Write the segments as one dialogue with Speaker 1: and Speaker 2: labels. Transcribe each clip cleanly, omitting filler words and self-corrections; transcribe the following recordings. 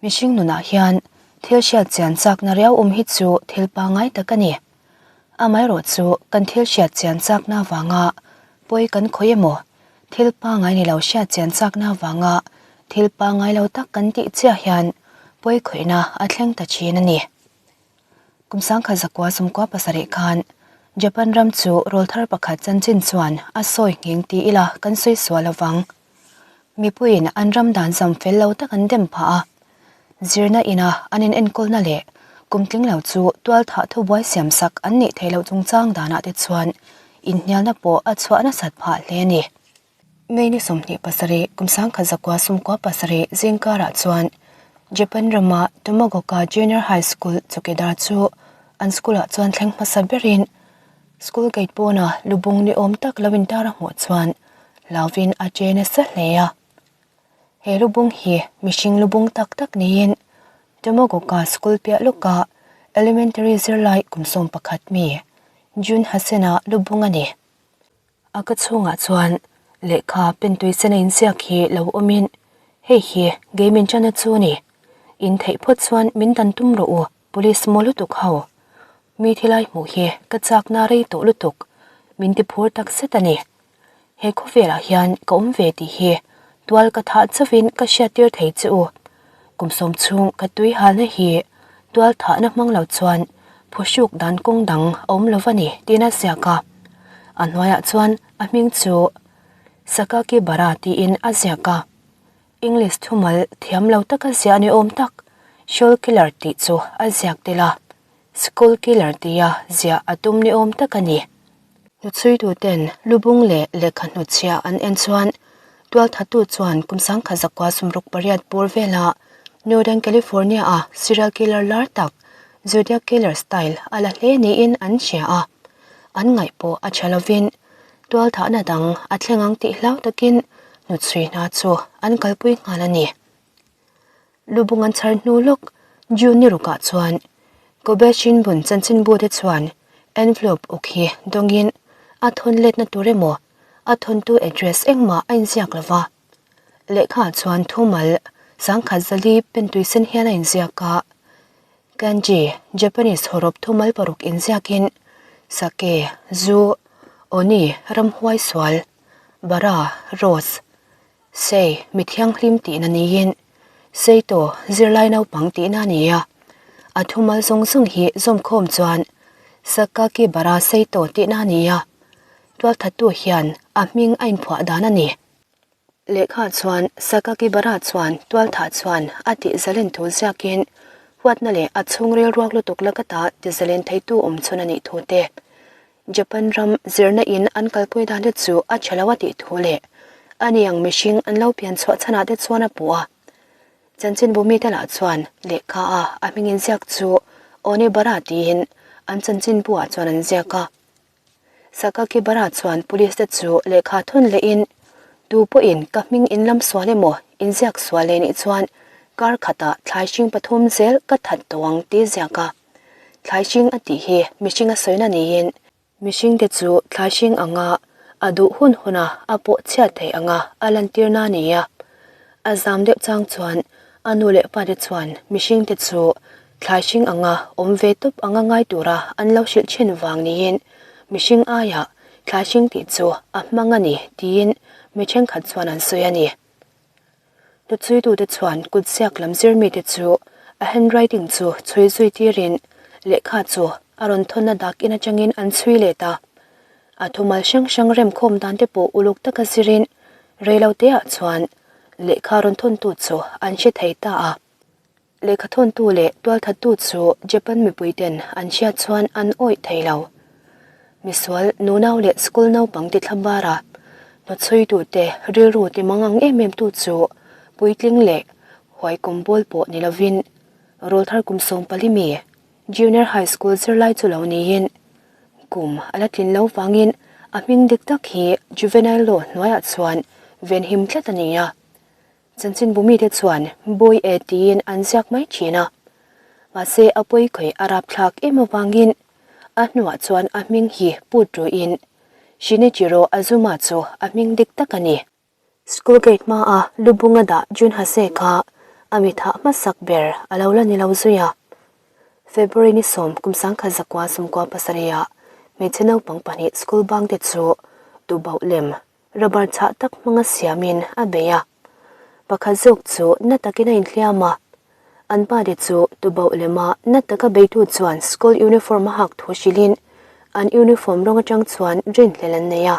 Speaker 1: Mihring nunah hian thil hriat chian chakna riau awm hi chu thil pangngai tak a ni. Amaherawhchu kan thil hriat chian chakna avanga pawi kan khawih emaw, thil pangngai ni lo hriat chian chakna avanga thil pangngai lo tak kan tih chiah hian pawi khawihna a thleng ta thin a ni. Kum sangkhat zakua sumkua pasarih khan Japan ram chu rawlthar pakhat chanchin chuan a sawi nghing ti ila kan sawi sual avang. Mipuiin an ram dan zam fel lo tak an dem phah a, zirna ina an inenkawlna leh kum tling lo chu tual thah thubuai siam sak an nih theih loh chungchang danah te chuan inhnialna pawh a chhuah nasat phah hle a ni. May ni 27 kum sangkhat zakua sumkua pasarih zingkarah chuan Japan rama Tomogoka Junior High School chawkidar chu an school-ah chuan thleng hmasa berin School gate pawna lubung ni awm tak lo intar a hmuh chuan hlauvin a che nasa hle a. He lubung hi mihring lubung tak tak niin Tomogoka school piah lawka elementary zirlai kum 11 mi Jun Hasena lubung a ni. A ka chhungah chuan lehkha pentui sen a inziak hi lo awmin hei hi gei min chana chu a ni. In theih phawt chuan min dan tum rawh u police maw lutuk ho. Mi thilai hmuh hi ka chakna rei tawh lutuk, min ti phur tak zet a ni. He khawvelah hian ka awm ve tih hi tual ka thah chauhin ka hriattir thei che u. Kum sawm chhung ka tui halna hi tual thahna hmang lo chuan phuhruk dan kawng dang a awm lo va ni tiin a ziak a. A hnuaiah chuan a hming chu Sakaki Bara tiin a ziak a. English thumal thiam lo taka ziah ni awm tak Shoal Killer tih chu a ziak tel a. School killer tia ziah a tum ni awm tak a ni. Hnuchhuituten lubung leh lehkha hnutchhiah an en chuan tualthattu chuan kum sangkhat zakua sumruk pariat bur vela Northern California-a serial killer lar tak Zodiac Killer style a la hle niin an hria a. An ngaih pawh a tha lovin tualthahna dang a thleng ang tih hlau takin hnuchhui hna chu an kalpui nghal a ni. Lubung an chhar hnu lawk June ni rukah chuan Kobe Shinbun chanchinbu te chuan envelope uk hi dawngin a thawn letna tur emaw a thawntu address engmah a inziak lo va. Lehkhaah chuan thumal sangkhat zali pentui sen hian a inziak a, Kanji, Japanese hawrawp thumal paruk inziakin Sake, Zu, Oni, ramhuai sual, Bara, Rose, Sei, mi thianghlim tihna niin, Seito, zirlai naupang tihna a ni a. A thumal zawng zawng hi zawmkhawm chuan Sakaki Bara Seito tihna a ni a. Tualthattu hian a hming a inphuah dan a ni. Lehkha chuan Sakaki Bara chuan tualthah chuan a tih zalen thu ziakin huatna leh a chhungril ruak lutuk lakata ti zalen theitu awm chhun a nih thu te Japan ram zirna in an kalpui dan te chu a tha lo a tih thu leh a ni ang mihring an lo pian chhuah chhanah te chuan a puh a. Chanchinbu mite lah chuan lehkha a a hming inziak chu Onibara tiin an chanchinbu ah chuan an ziak a. Sakakibara chuan police te chu lehkha thawn lehin tu pawhin ka hming in lam sual emaw inziak sual leh nih chuan kar khatah thlai hring pathum zel ka that tawh ang ti ziak a. Thlai hring a tih hi mihring a sawina niin mihring te chu thlai hring anga a duh hun huna a pawh chhiat theih anga a lantirna a ni a. A zam deuh chang chuan a nu leh pa te chuan mihring te chu thlai hring anga awm ve tawp anga ngai tura an lo hrilh thin vang niin mihring aiah thlai hring tih chu a hmang a ni tiin mi thenkhat chuan an sawi a ni. Hnuchhuitute chuan kut ziak lam zirmite chu a handwriting chu chhui zui tirin lehkha chu a rawn thawnna dak in atangin an chhui let a. A thumal hrang hrang remkhawm dan te pawh uluk taka zirin reiloteah chuan lehkha rawn thawntu chu an hre thei ta a. Lehkha thawntu leh tualthattu chu Japan mipuiten an hriat chuan an awih thei lo. Misual, nunau leh school naupang ti thla bara hnawchhuitute rilru ti mangang em em tu chu puitling leh huai kum bawl pawh ni lovin rawlthar kum 14 mi Junior High School zirlai chu lo niin kum a la tlin lo vangin a hming dik tak hi Juvenile Law hnuaiah chuan venhim tlat a ni a. Chanchinbu mite chuan Bawi e tiin an ziak mai thin a, mahse a pawi khawih a rapthlak em avangin a hnuah chuan a hming hi put ruiin Shinichiro Azuma chu a hming dik tak a ni. School gate hmaa lubunga dah Jun Hase kha A mi thah hmasak ber a lo la ni lo zui a. February ni sawm kum 1997 ah hmeichhe naupang pahnih school bangte chu tubauh lem rubber chhah tak hmanga siamin a bei a. Pakhat zawk chu na takin a inhliam a. An pate chu tubauh lema na taka beitu chuan school uniform a hak thu hrilhin an uniform rawng atang chuan rinhlelh an nei a.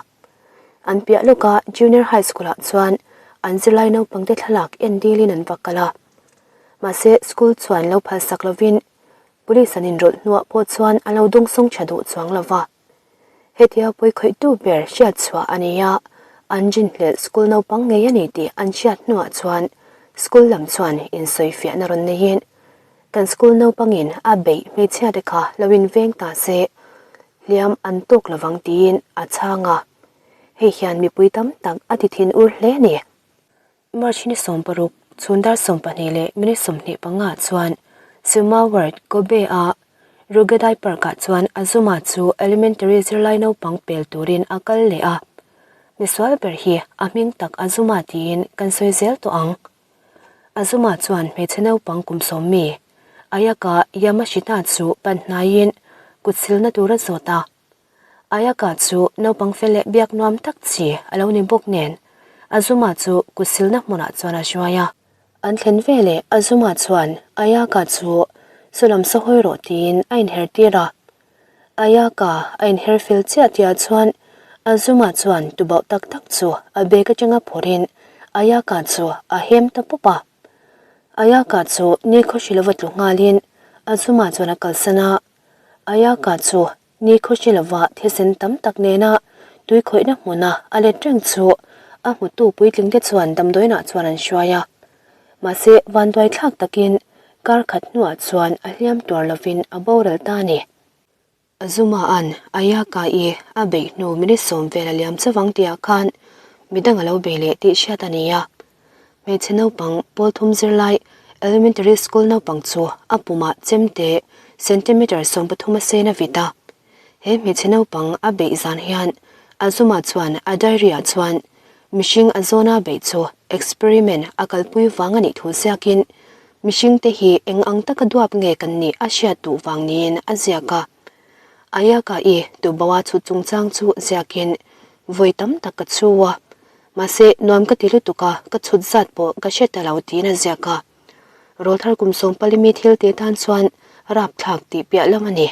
Speaker 1: An piah lawka Junior High School ah chuan an zirlai naupangte thlalak en dilin an va kal a. Mahse school chuan lo phalsak lovin police an inrawlh hnuah pawh chuan a lo dawngsawng tha duh chuang lo va. Hetia pawikhawihtu ber hriat chhuah a ni a, an rinhlelh school naupang ngei a ni tih an hriat hnuah chuan school lam chuan insawifiahna rawn neiin kan school naupangin a beih hmeichhia te kha lo inveng ta se hliam an tawk lovang tiin a chhang a. Hei hian mipui tam tak a ti thin ur hle a ni. March ni 16, chhun dar 12 leh minute 25 chuan Suma Ward, Kobe-a Rugedai Park-ah chuan Azuma chu elementary zirlai naupang pel turin a kal leh a. Misual ber hi a hming tak Azuma tiin kan sawi zel tawh ang. Azuma chuan hmeichhe naupang kum sawm mi, Ayaka Yamashita chu pan hnaiin kut silna tur a zawt a. Ayaka chu naupang fel leh biak nuam tak chi a lo ni bawk nen, Azuma chu kut silna hmunah chuan a hruai a. An thlen veleh Azuma chuan Ayaka chu saw lam saw hawi rawh tiin a inher tir a. Ayaka a inher fel chiah tihah chuan Azuma chuan tubauh tak tak chu a bag atanga phawrhin Ayaka chu a hem ta pawp a. Ayaka chu nikhaw hri lova tlu nghalin Azuma chuan a kalsan a. Ayaka chu Nikhaw hre lova thisen tam tak nena tui khawihna hmuna a let reng chu a hmutu puitlingte chuan damdawiinah chuan an hruai a. Mahse, vanduai thlak takin kar khat hnuah chuan a hliam tuar lovin a boral ta a ni. Zuma-a'n Ayaka-i a beih hnu minute sawm vel a liam chavang tihah khan midang a lo bei leh tih hriat a ni a. Hmeichhe naupang pawl thum zirlai elementary school naupang chu a pumah chemte centimeter 13 a sen a vit a. He hmeichhe naupang a beih zan hian Azuma chuan a diary ah chuan mihring a zawna beih chu experiment a kalpui vang a nih thu ziakin mihring te hi eng ang taka duap nge kan nih a hriat duh vang niin a ziak a. Ayaka-i tuboa chhut chungchang chu ziakin vawi tam tak ka chhu a. Mahse, nuam ka ti lutuk a, ka chhut zat pawh ka hre ta lo tiin a ziak a. Rawlthar kum sawmpali mi thil te tan chuan rapthlak tih piah lam a ni.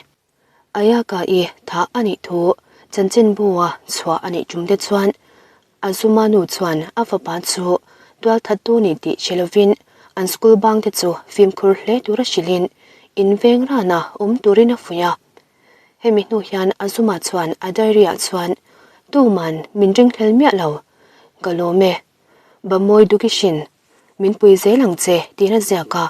Speaker 1: Ayaka-i thah a nih thu chanchinbu-a chhuah a nih tum te chuan Azuma nu chuan a fapa chu tualthattu ni tih hre lovin an school bang te chu fimkhur hle tura hrilhin inveng rana awm turin a fuih a. Hemi hnu hian Azuma chuan a diary ah chuan tuman min ringhlel miah lo, ka lawm e, Bamawi Dukishin, min pui zel ang che tiin a ziak a.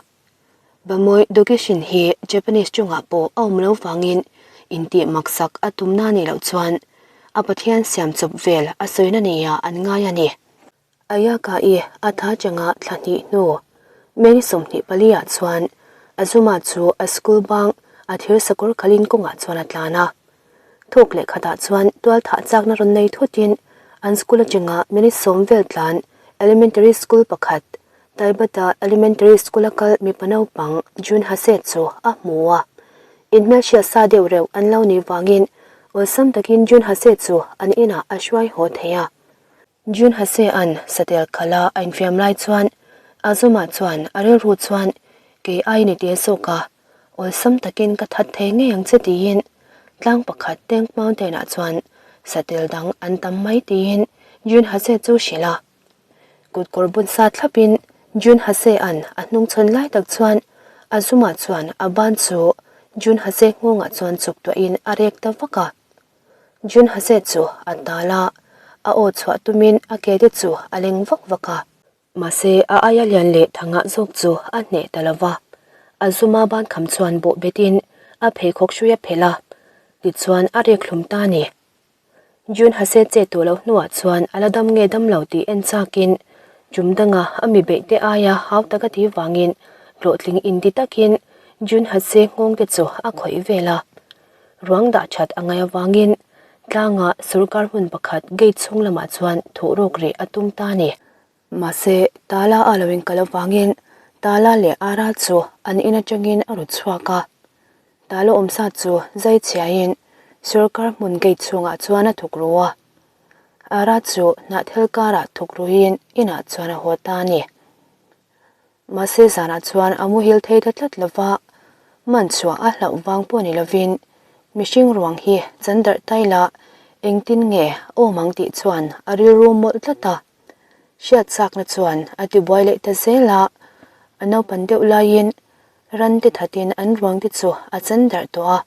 Speaker 1: Bamawi Dukishin hi Japanese chungah pawh a awm lo vangin intih maksak a tumna nih loh chuan a Pathian siam chawp vel a sawina nia an ngai a ni. Ayaka-i a tha changa thla hnih hnu May 24 ah chuan Azuma chu a school bang a thir sakawr khalin kawngah chuan a tlan a. Thawk leh khatah chuan tual thah chakna rawn nei thutin an school atanga minute sawm vel tlan elementary school pakhat Taibata Elementary School a kal mipa naupang Jun Hase chu a hmu a. Inhmelhriat sa deuh reuh an lo nih vangin awlsam takin Jun Hase chu an inah a hruai haw thei a. Jun Hase-a'n satel khala a infiam lai chuan Azuma chuan a rilru chuan kei ai ni te zawk a, awlsam takin ka that thei ngei ang che tiin tlang pakhat Tank Mountain-ah chuan satel dang an tam mai tiin Jun Hase chu hrilh a. Kutkawr bun sa thlapin Jun Hase-a'n a hnungchhawn lai tak chuan Azuma chuan a ban chu Jun Hase nghawngah chuan chuk tuahin a rek ta vak a. Jun Hase chu a tal a, a aw chhuah tumin a ke te chu a leng vak vak a. Mahse, a aia lian leh thangah zawk chu a hneh ta lo va. A zuma ban kham chuan bawh betin a pheikhawk hrui a phelh a, tichuan a rek hlum ta a ni. Jun Hase che tawh loh hnuah chuan a la dam nge dam lo tih en chakin tum danga a mi beih te aia hau taka ti vangin hlawhtling inti takin Jun Hase nghawng te chu a khawih vel a. Ruang dah that a ngaih avangin tlanga sorkar hmun pakhat gate chhung lamah chuan thuh rawk rih a tum ta a ni. Mahse, tala a lo inkal avangin Tala leh Ara chu an in atangin a ru chhuak a. Tala awmsa chu zai chhiain sorkar hmun gate chhungah chuan a thuk ru a. Ara chu hnahthel karah thuk ruin inah chuan a haw ta a ni. Mahse zanah chuan a muhil thei ta tlat lova, man chhuah a hlauh vang pawh ni lovin mihring ruang hi chan darh tai la engtin nge awm ang tih chuan a rilru mawlh tlat a. Hriat chakna chuan a tibuai leh ta zel a, a naupan deuh laiin ran te thatin an ruang te chu a chan darh tawh a.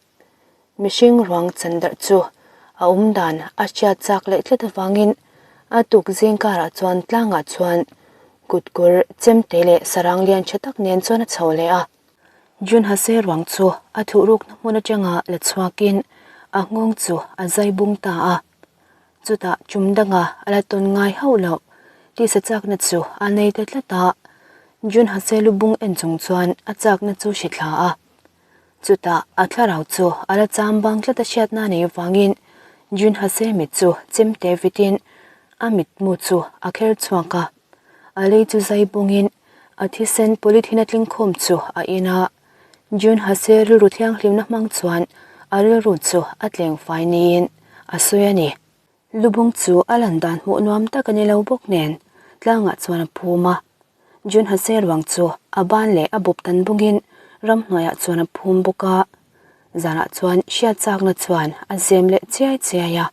Speaker 1: Mihring ruang chan darh chu a awm dan a hriat chak leh tlat avangin a tuk zing karah chuan tlangah chuan kutkawr chemte leh sarang lian tha tak nen chuan a chho leh a. Junhase ruang chu a thuhrukna hmun atanga la chhuakin a nghawng chu a zai bung ta a. Chutah chum danga a la tawn ngai hauh loh tisa chakna chu a nei ta tlat a. Junhase lubung en chung chuan a chakna chu hri thla a. Chutah a thlarau chu a la cham bang tlat a hriatna a neih avangin Junhase mit chu chemte vitin a mitmu chu a kher chhuak a. A lei chu zai bawngin a thisen polythene a tling khawm chu a in a. Junhase rilru thianghlimna hmang chuan a rilru chu a tleng fai niin a sawi a ni. Lubung chu a lan dan hmuh nuam tak a ni lo bawk nen tlangah chuan a phum a. Junhase ruang chu a ban leh a bawp tan bungin ramhnuaiah chuan a phum bawk a. Zanah chuan hriat chakna chuan a zem leh chiai chiai a,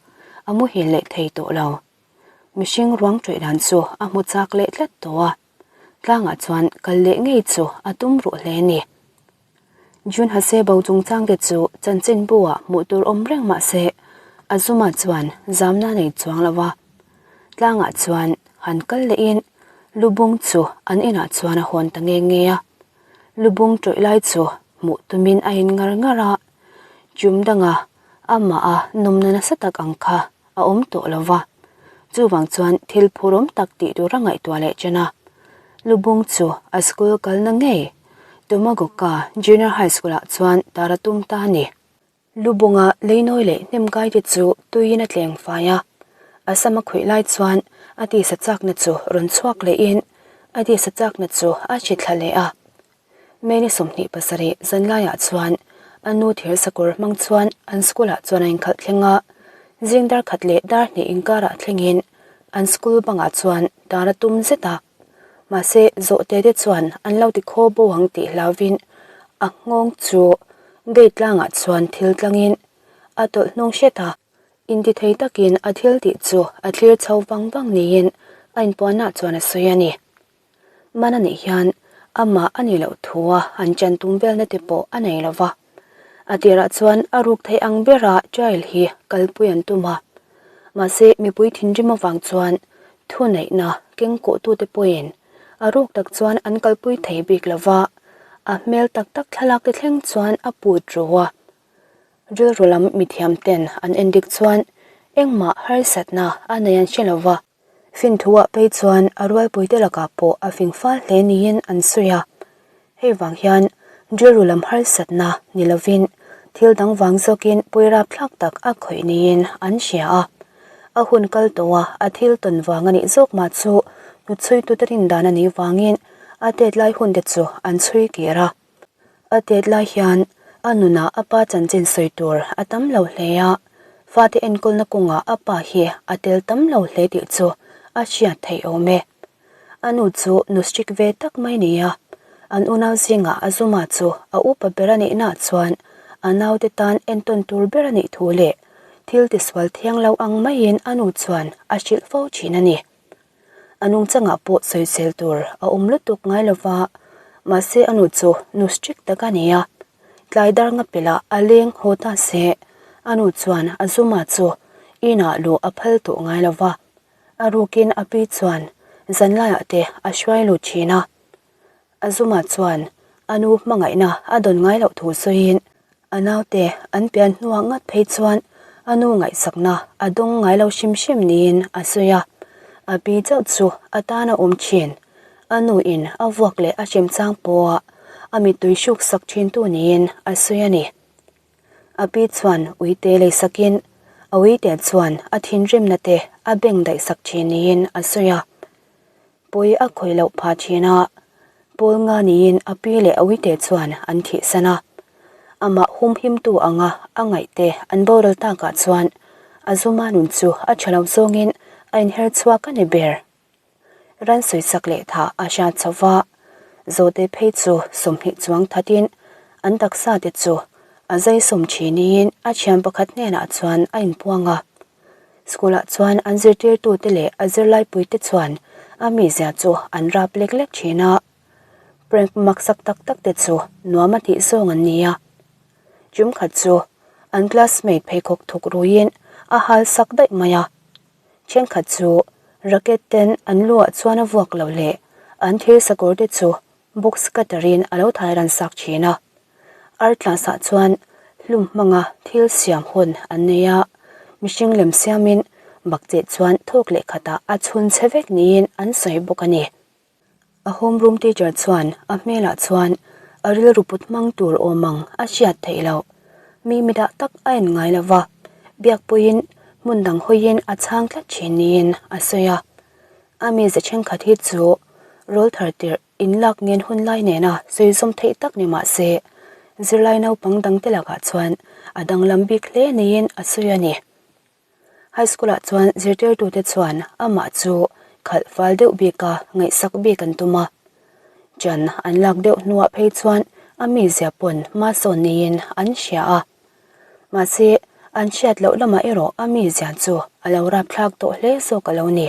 Speaker 1: a muhil leh thei tawh lo. Mihring ruang ṭawih dan chu a hmu chak leh tlat tawh a, tlangah chuan kal leh ngei chu a tum ruh hle a ni. Junhase bo chungchangte chu chanchinbu-ah hmuh tur awm reng mah se, Azuma chuan zamna nei chuang lo va. Tlangah chuan han kal lehin lubung chu an inah chuan a hawn ta nge nge a. Lubung tawih lai chu hmuh tumin a in ngar ngar a, chum danga amaha nawmna nasa tak ang kha a awm tawh lo va, chuvang chuan thil phurawm tak tih tur a ngaihtuah leh chen a. Lubung chu a school kalna ngei Tomagoka Junior High School-ah chuan tar a tum ta a ni. Lubunga leinawi leh hnemkai te chu tuiin a tleng fai a, a sam a khawih lai chuan a tisa chakna chu rawn chhuak lehin a tisa chakna chu a hri thla leh a. May ni 27 zanlaiah chuan a nu thir sakawr hmang chuan an school ah chuan a inkhalh thleng a, zing dar khat leh dar hnih inkarah thlengin an school bangah chuan dar a tum zet a. Mahse zawhte te chuan an lo ti khaw bo ang tih hlauvin a nghawng chu gate tlangah chuan thil tlangin a tawlh hnung hret a. Intithei takin a thil tih chu a thlir chho vang vang niin a inpuanah chuan a sawi a ni. Man a nih hian amah a nih loh thua an chan tum velna te pawh a nei lo va. A tirah chuan a ruk theih ang bera trial hi kalpui an tum a. Mahse mipui thinrim avang chuan thuneihna kengkawhtute pawhin a ruk tak chuan an kalpui thei bik lo va, a hmel tak tak thlalak te thleng chuan a put ru a. Rilru lam mithiam ten an endik chuan engmah harsatna a nei an hre lo va. Finthuah phei chuan a rualpuite lakah pawh a fing fal hle niin an sawi a. Hei vang hian rilru lam harsatna ni lovin thil dang vang zawkin puirap thlak tak a khawih niin an hria a. A hun kal tawha a thil tawn vang a nih zawk mah chu hnuchhuitute rindan a nih vangin a tet lai hunte chu an chhui kir a. A tet lai hian a nunah a pa chanchin sawi tur a tam lo hle a, fate enkawlna kawngah a pa hi a tel tam lo hle tih chu a hriat theih awm e. A nu chu nu strict ve tak mai ni a, an unau zingah Azuma chu a upa ber a nihnaah chuan a naute tan entawn tur ber a nih thu leh thil tisual thiang lo ang maiin a nu chuan a hrilh fo thin a ni. A nungchangah pawh sawisel tur a awm lutuk ngai lo va, mahse a nu chu nu strict tak a ni a. Tlai dar nga pelh ah a leng haw ta se, a nu chuan a zuma chu inah luh a phal tawh ngai lo va. A rukin a pi chuan zanlaiah te a hruai lut thin a. Azuma chuan a nu hmangaihna a dawn ngai loh thu sawiin a naute an pian hnuah ngat phei chuan a nu ngaihsakna a dawng ngai lo hrim hrim niin a sawi a. A pi chauh chu a tan a awm thin. A nu in a vuak leh a hrem chang pawha a mittui hruk sak thintu niin a sawi a ni. A pi chuan uite leisakin a uite chuan a thinrimna te a beng daihsak thin niin a sawi a. Pawi a khawih loh phah thin a. Pawl nga niin a pi leh a uite chuan an thihsan a. Amah humhimtu anga a ngaihte an boral takah chuan Azuma nun chu a tha lo zawngin a inher chhuak a ni ber. Ran sawisak leh thah a hriat chho va, zawhte phei chu 20 chuang thatin an taksa te chu a zai sawm thinin a thian pakhat hnenah chuan a inpuang a. School ah chuan an zirtirtute leh a zirlaipuite chuan a mizia chu an rap lek lek thin a, prank maksak tak tak te chu nuam a tih zawng an ni a. Tum khat chu an classmate pheikhawk thuk ruiin a hal sak daih mai a, thenkhat chu racket ten an lu ah chuan a vuak loh leh an thil sakawr te chu Box cutter in a lo thai ran sak thin a, art class ah chuan hlum hmanga thil siam hun an nei a, mihring lem siamin bakcheh chuan thawk leh khatah a chhun chhe vek niin an sawi bawk a ni. A home room teacher chuan a hmelah chuan a rilru put hmang tur awm ang a hriat theih loh. Mi midah tak a en ngai lo va, biakpuiin hmun dang hawiin a chhang tlat thin niin a sawi a. A mize thenkhat hi chu rawl thar tirh inlak ngen hun lai nena sawi zawm theih tak ni mah se, zirlai naupang dangte lakah chuan a danglam bik hle niin a sawi a ni. High school-ah chuan zirtirtute chuan amah chu khalh fal deuh bika ngaihsak bik an tum a. Ṭan an lak deuh hnuah phei chuan a mizia pawn hmasawn niin an hria a. Mahse, an hriat loh lamah erawh a mizia chu a lo rapthlak tawh hle zawk a lo ni.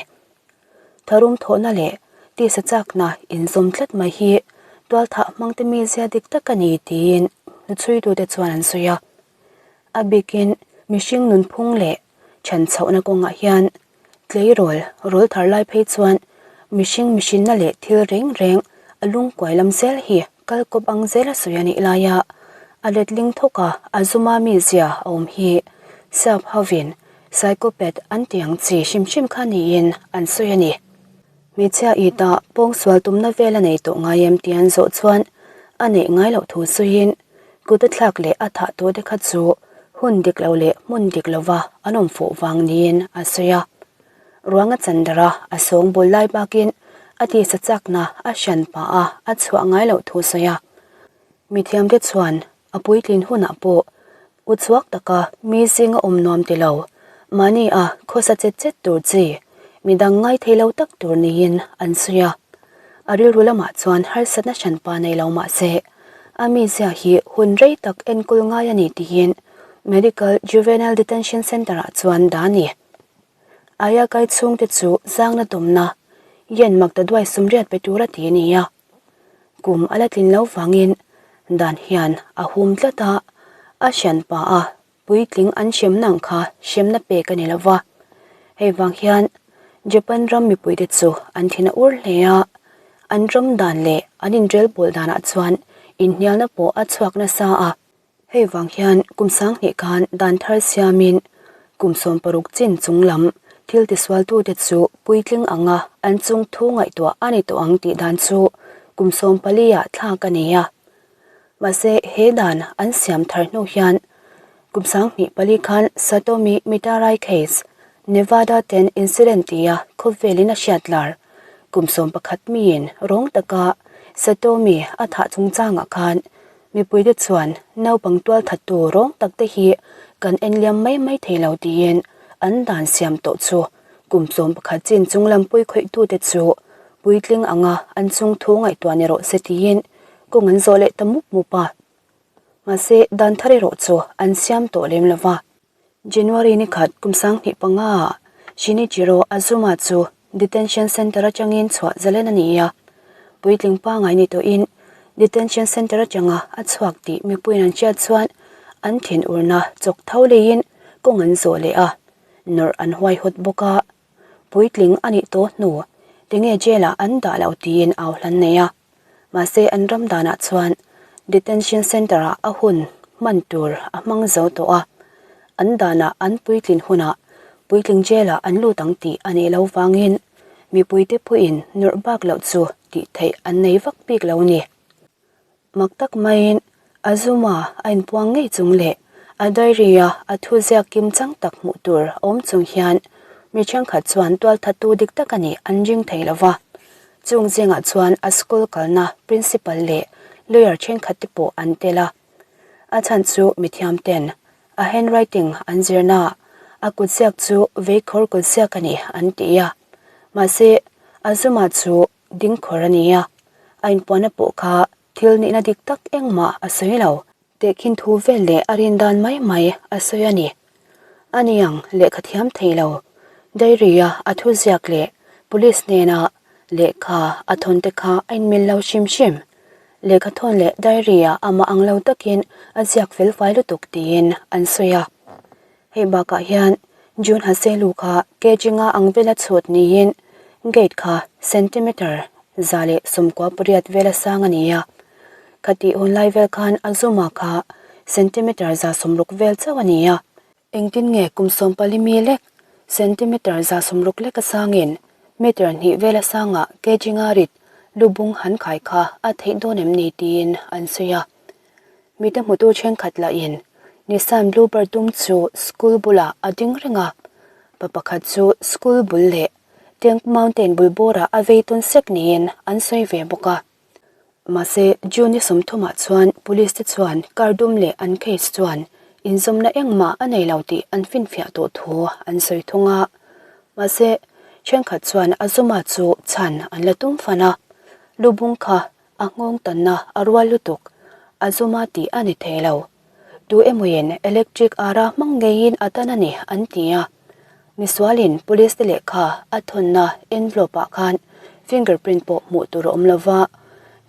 Speaker 1: Tharum thawhna leh tisa chakna inzawm tlat mai hi tualthah hmangte mizia dik tak a ni tiin hnuchhuitute chuan an sawi a. A bikin mihring nunphung leh chhanchhohna kawngah hian Tleirawl rawl thar lai phei chuan mihring mihrinna leh thil reng reng a lungkuai lam zel hi kal kawp ang zel a sawi a nih laia a letling thawk a, a zuma mizia a awm hi sap hovin psychopath an ti ang chi hrim hrim kha niin an sawi a ni. Hmeichhia i ta pawngsual tumna vel a nei tawh ngai em tih an zawh chuan a neih ngai loh thu sawiin kut a thlak leh a thah tawh te kha chu hun dik lo leh hmun dik lova an awm fuh vang niin a sawi a. Ruang a chan darh a, a sawng bul lai bakin a tisa chakna a hran pah a, a chhuah ngai loh thu sawi a. Mithiamte chuan a puitlin hunah pawh uchuak taka mi zinga awm nuam ti lo, mahni a khawsa chet chet tur chi, midang ngai thei lo tak tur niin an sawi a. A rilru lamah chuan harsatna hranpa nei lo mah se, a mizia hi hun rei tak enkawl ngai a ni tiin Medical Juvenile Detention Centre-ah chuan dah a ni. Ayakai chhungte chu zangna dawmna, yen maktaduai sumriat pe tura ti a ni a. Kum a la tlin lo vangin dan hian a hum tlat a, a hrian pa a puitling an hremna ang kha hremna pek a ni lo va. Hei vang hian Japan ram mipuite chu an thin a ur hle a, an ram dan leh an inrelbawl danah chuan inhnialna pawh a chhuak nasa a. Hei vang hian kum 2000 khan dan thar siamin kum 60 chin chung lam thil tisualtute chu puitling anga an chung thu ngaihtuah a ni tawh ang tih dan chu kum 14 ah thlak a ni a. Mahse he dan an siam thar hnu hian kum 2004 khan Satomi Mitarai case, Nevada ten incident tia khawvelin a hriat lar kum 11 miin rawng taka Satomi a thah chungchangah khan Mipuite chuan naupang tualthattu rawng tak te hi kan enliam mai mai thei lo tiin an dan siam tawh chu kum 11 chin chung lam pui khawihtute chu puitling anga an chung thu ngaihtuah ni rawh se tiin kawng an zawh leh ta mup mup a. Mahse dan thar erawh chu an siam tawh lem lo va. January ni khat kum 2005 ah Shinichiro Azuma chu Detention Centre atangin chhuah zalen a ni a, puitling pangngai ni tawhin Detention Centre atanga a chhuak tih mipuiin an hriat chuan an thinurna chawk tho leiin kawng an zawh leh a, nawrh an huaihawt bawk a, puitling a nih tawh hnu tinge jail ah an dah loh tiin au hlan nei a. Mahse an ram danah chuan detention centre ah a hun hman tur a hmang zo tawh a, an danah an puitlin hunah puitling jail ah an lut ang tih a nih loh vangin mipuite pawhin nawrh bak loh chu tih theih an nei vak bik lo ni. Mak tak maiin Azuma a inpuang ngei chung leh a diary-a a thu ziak kim chang tak hmuh tur a awm chung hian mi thenkhat chuan tualthattu dik tak a nih an ring thei lo va. Chung zingah chuan a school kalna principal leh lawyer thenkhat te pawh an tel a. A chhan chu mithiam ten a handwriting an zirna a kutziak chu veikhawr kutziak a ni an ti a. Mahse, Azuma chu dingkhawr a ni a, a inpuanna pawh kha thil nihna dik tak engmah a sawi lo. Tehkhin thu vel leh a rin dan mai mai a sawi a ni. Ani ang lehkha thiam thei lo, diary-a a thu ziak leh police hnena lehkha a thawn te kha a inmil lo hrim hrim. Lehkha thawn leh diary-a amah ang lo takin a ziak fel fai lutuk tiin an sawi a. Hei bakah hian June Haselu kha kg nga ang vela chhut niin gate kha centimeter 198 vela sang a ni a. Khatih hun lai vel khan Azuma kha centimeter 160 vel chauh a ni a. Engtin nge kum 14 mi lek centimeter 160 leka sangin meter hnih vela sangah kg nga rit lubung han khai kha a theih dawn em ni tiin an sawi a. Mite hmutu thenkhat lahin Nissan Bluebird dum chu school bulah a ding reng a, pa pakhat chu school bul leh Tank Mountain bul bawrah a vei tawn sek niin an sawi ve bawk a. Mahse, June ni sawmthumah chuan police te chuan car dum leh an case chuan inzawmna engmah a nei lo tih an finfiah tawh thu an sawi thung a. Mahse, thenkhat chuan Azuma chu chhan an la tum fan a, lubung kha A nghawng tanna a rual lutuk, a zuma tih a ni thei lo. Tu emawin electric ara hmang ngeiin a tan a ni an ti a. Misualin police te lehkha a thawnna envelope ah khan fingerprint pawh hmuh tur a awm lo va,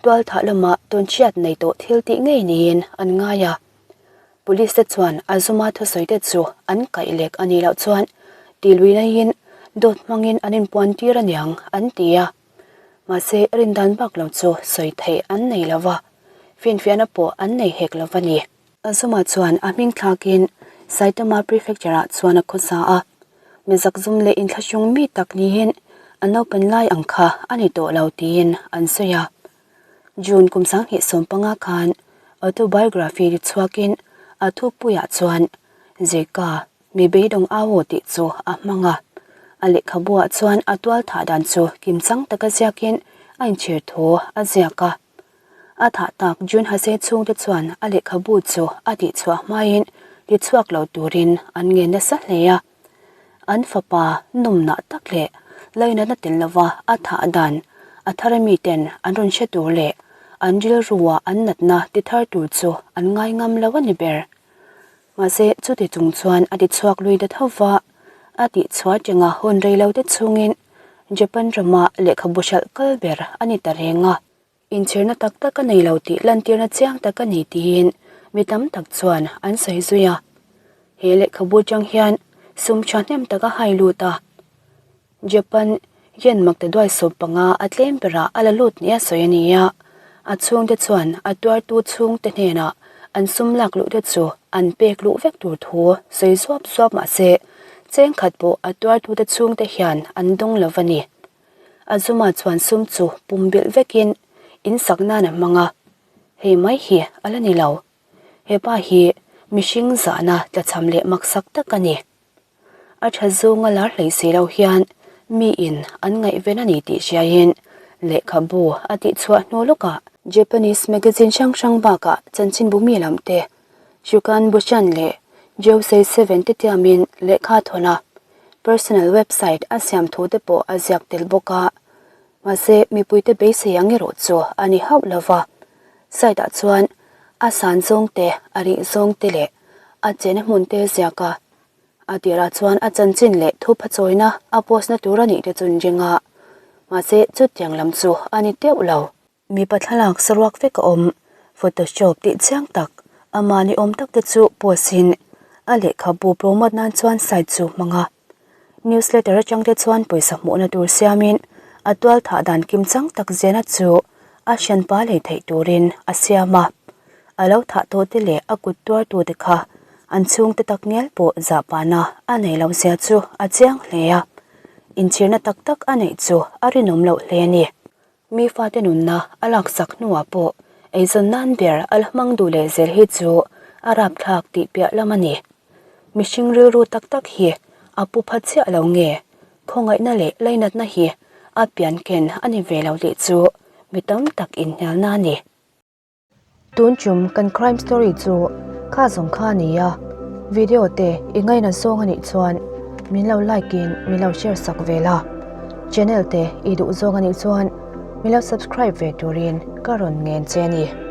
Speaker 1: tualthah lama tawnchhiat nei tawh thil tih ngei niin an ngai a. Police te chuan a zuma thusawi te chu an kaih lek a nih loh chuan tih luihnaiin dawt hmangin an inpuan tir aniang an ti a. Mahse, rindan bak lo chu sawi theih an nei lo va, finfiahna pawh an nei hek lo va ni. Azuma chuan a hming thlakin Saitama Prefecture-ah chuan a khawsa a, mi zakzum leh inthlahrung mi tak niin a naupan lai ang kha a ni tawh lo tiin an sawi a. June kum 2015 khan autobiography ri chhuakin a thupuiah chuan Zirka Mi beidawng au aw tih chu a hmang a, a lehkhabuah chuan a tual thah dan chu kimchang taka ziakin a inchhir thu a ziak a. A thah tak June Hase chhungte chuan a lehkhabu chu a tihchhuah hmain tichhuak lo turin an ngen nasa hle a. An fapa nawmnah tak leh lainatna tel lova a thah dan a thar miten an rawn hre tur leh an rilrua an natna tithar tur chu an ngai ngam lo a ni ber. Mahse, chuti chung chuan a ti chhuak lui ta tho va, a tih chhuah atanga hun rei lo te chhungin Japan rama lehkhabu hralh kal ber a ni ta reng a. Inchhirna tak tak a nei lo tih lantirna chiang tak a ni tiin mi tam tak chuan an sawi zui a. He lehkhabu atang hian sum thahnem tak a hai lut a. Japan yen maktaduai 15 a tlem berah a la lut nia sawi a ni a, a chhungte chuan a tuartu chhungte hnenah an sum lak luh te chu an pek luh vek tur thu sawi zuap zuap mah se cheng khat pawh a tuartute chhungte hian an dawng lo va ni. Azuma chuan sum chu pumbilh vekin in sak nan a hmang a, hei mai hi a la ni lo. He pa hi mihring zahna tlachham leh maksak tak a ni. A tha zawnga lar hlei si lo hian miin an ngaihven a ni tih hriaiin lehkhabu a tihchhuah hnu lawkah Japanese magazine hrang hrang bakah chanchinbu mi lam te Shukan Bushan leh Josei Seven te tiamin lehkha thawn a, personal website a siam thu te pawh a ziak tel bawk a. Mahse, mipuite beisei ang erawh chu a ni hauh lo va, site ah chuan a san zawng te, a rih zawng te leh a chena hmun te ziak a. A tirah chuan a chanchin leh thupha chawina a post na tur a nih te chu an ring a, mahse chutiang lam chu a ni teuh lo. Mipa thlalak saruak vek a awm, photoshop tih chiang tak, ama ni awm tak te chu post in a lehkhabu promote nan chuan site chu hmang a. Newsletter atang te chuan pawisa hmuhna tur siamin a tual thah dan kimchang tak zena chu a hranpa lei theih turin a siam a. A lo thah tawh te leh a kut tuar tu te kha an chhungte tak ngial pawh zahpahna a nei lo zia chu a chiang hle a, inchhirna tak tak a neih chu a rinawm loh hle a ni. Mi fate nunna a laksak hnuah pawh eizawn nan ber a la hmang duh leh zel hi chu a rapthlak tih piah lam a ni. Mihring rilru tak tak hi a pu pha chiah lo nge? Khawngaihna leh lainatna hi A pian ken a ni ve lo tih chu mi tam tak inhnialna a ni. Tun tum kan crime story chu kha zawng kha a ni a, video te i ngaina zawng a nih chuan min lo like in min lo share sak ve la, channel te i duh zawng a nih chuan min lo subscribe ve turin ka rawn ngen che a ni.